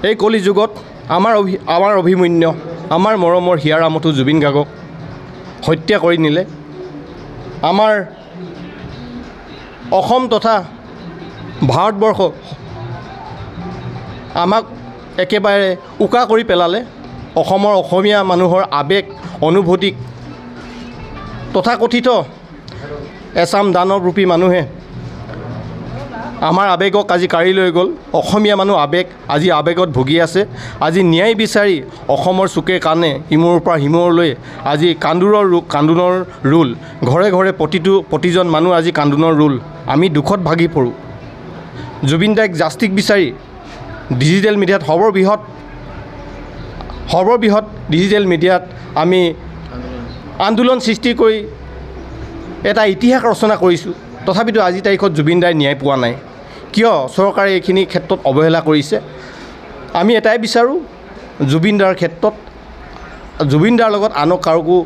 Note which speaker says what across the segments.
Speaker 1: এই কলিযুগত আমাৰ অভিমন্যু, আমাৰ মৰমৰ হিয়াৰ আমঠু জুবিন গাৰ্গক হত্যা কৰি নিলে। আমাৰ অসম তথা ভাৰতবৰ্ষ আমাক একেবাৰে উকা কৰি পেলালে। অসমৰ অসমীয়া মানুহৰ আৱেগ অনুভূতিক তথাকথিত এচাম দানৱৰূপী মানুহে আমাৰ আৱেগক আজি কাঢ়ি লৈ গ'ল। অসমীয়া মানুহ আৱেগ আজি আৱেগত ভুগি আছে। আজি ন্যায় বিচাৰি অসমৰ চুকে কাণে ইমূৰৰ পৰা সিমূৰলৈ আজি কান্দোনৰ ৰোল। ঘৰে ঘৰে প্ৰতিজন মানুহ আজি কান্দোনৰ ৰোল। আমি দুখত ভাগি পৰোঁ। জুবিন দাক জাষ্টিক বিচাৰি ডিজিটেল মিডিয়াত সৰ্ববৃহৎ ডিজিটেল মিডিয়াত আমি আন্দোলন সৃষ্টি কৰি এটা ইতিহাস ৰচনা কৰিছোঁ। তথাপিতো আজিৰ তাৰিখত জুবিন দাই ন্যায় পোৱা নাই। কিয় চৰকাৰে এইখিনি ক্ষেত্ৰত অৱহেলা কৰিছে? আমি এটাই বিচাৰোঁ, জুবিন দাৰ ক্ষেত্ৰত জুবিন দাৰ লগত আনক কাৰোকো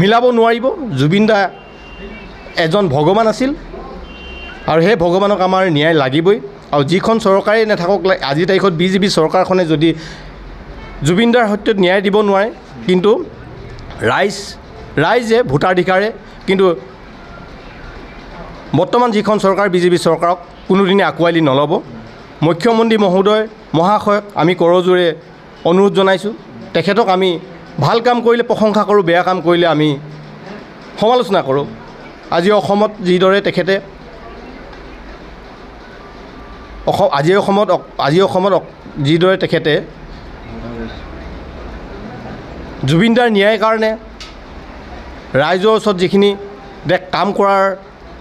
Speaker 1: মিলাব নোৱাৰিব। জুবিন দা এজন ভগৱান আছিল আৰু সেই ভগৱানক আমাৰ ন্যায় লাগিবই। আৰু যিখন চৰকাৰেই নাথাকক, আজিৰ তাৰিখত বিজেপি চৰকাৰখনে যদি জুবিন দাৰ সত্যত ন্যায় দিব নোৱাৰে, কিন্তু ৰাইজে ভোটাধিকাৰে কিন্তু বৰ্তমান যিখন চৰকাৰ বিজেপি চৰকাৰক কোনোদিনে আঁকোৱালি নল'ব। মুখ্যমন্ত্ৰী মহোদয় মহাশয়ক আমি কৰজোৰে অনুৰোধ জনাইছোঁ, তেখেতক আমি ভাল কাম কৰিলে প্ৰশংসা কৰোঁ, বেয়া কাম কৰিলে আমি সমালোচনা কৰোঁ। আজি অসমত যিদৰে তেখেতে আজি অসমত যিদৰে তেখেতে জুবিন দাৰ ন্যায়ৰ কাৰণে ৰাইজৰ ওচৰত যিখিনি কাম কৰাৰ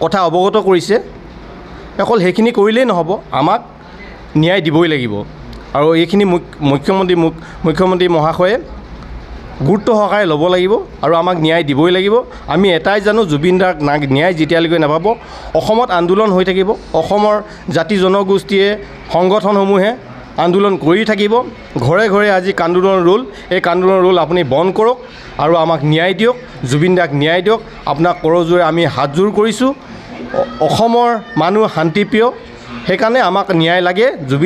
Speaker 1: কথা অৱগত কৰিছে, অকল সেইখিনি কৰিলেই নহ'ব, আমাক ন্যায় দিবই লাগিব। আৰু এইখিনি মুখ্যমন্ত্ৰী মহাশয়ে গুৰুত্ব সহকাৰে ল'ব লাগিব আৰু আমাক ন্যায় দিবই লাগিব। আমি এটাই জানো, জুবিন দাক ন্যায় যেতিয়ালৈকে নাপাব অসমত আন্দোলন হৈ থাকিব। অসমৰ জাতি জনগোষ্ঠীয়ে সংগঠনসমূহে আন্দোলন কৰি থাকিব। ঘৰে ঘৰে আজি কান্দোনৰ ৰোল, এই কান্দোনৰ ৰোল আপুনি বন্ধ কৰক আৰু আমাক ন্যায় দিয়ক, জুবিন দাক ন্যায় দিয়ক। আপোনাক কৰজোৰে আমি হাতযোৰ কৰিছোঁ। অসমৰ মানুহ শান্তিপ্ৰিয়, সেইকাৰণে আমাক ন্যায় লাগে। জুবিন